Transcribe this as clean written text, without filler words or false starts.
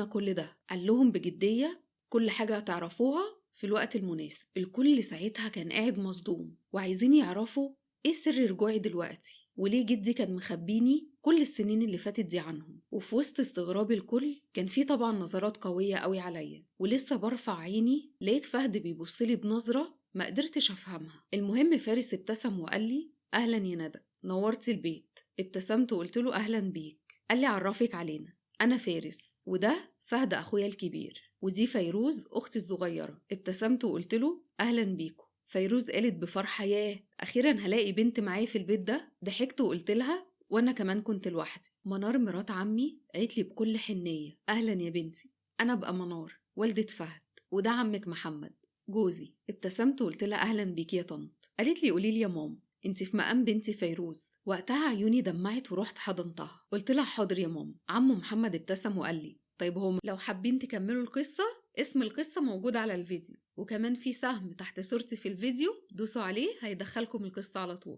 كل ده؟ قال لهم بجدية كل حاجة هتعرفوها في الوقت المناسب. الكل ساعتها كان قاعد مصدوم وعايزين يعرفوا ايه سر رجوعي دلوقتي، وليه جدي كان مخبيني كل السنين اللي فاتت دي عنهم. وفي وسط استغراب الكل كان في طبعا نظرات قوية قوي عليا، ولسه برفع عيني لقيت فهد بيبصلي بنظرة ما قدرتش أفهمها. المهم فارس ابتسم وقال لي أهلا يا ندى، نورتي البيت. ابتسمت وقلت له أهلا بيك. قال لي عرفك علينا، أنا فارس وده فهد أخويا الكبير، ودي فيروز أختي الصغيرة. ابتسمت وقلت له أهلا بيكو. فيروز قالت بفرحة ياه أخيرا هلاقي بنت معايا في البيت ده. ضحكت وقلت لها وأنا كمان كنت لوحدي. منار مرات عمي قالت لي بكل حنية أهلا يا بنتي، أنا بقى منار والدة فهد، وده عمك محمد جوزي. ابتسمت وقلت لها أهلا بيكي يا طنط. قالت لي قولي لي يا ماما انت في مقام بنتي فيروز. وقتها عيوني دمعت ورحت حضنتها، قلت لها حاضر يا ماما. عمو محمد ابتسم وقال لي طيب هم لو حابين تكملوا القصة اسم القصة موجود على الفيديو، وكمان في سهم تحت صورتي في الفيديو دوسوا عليه هيدخلكم القصة على طول.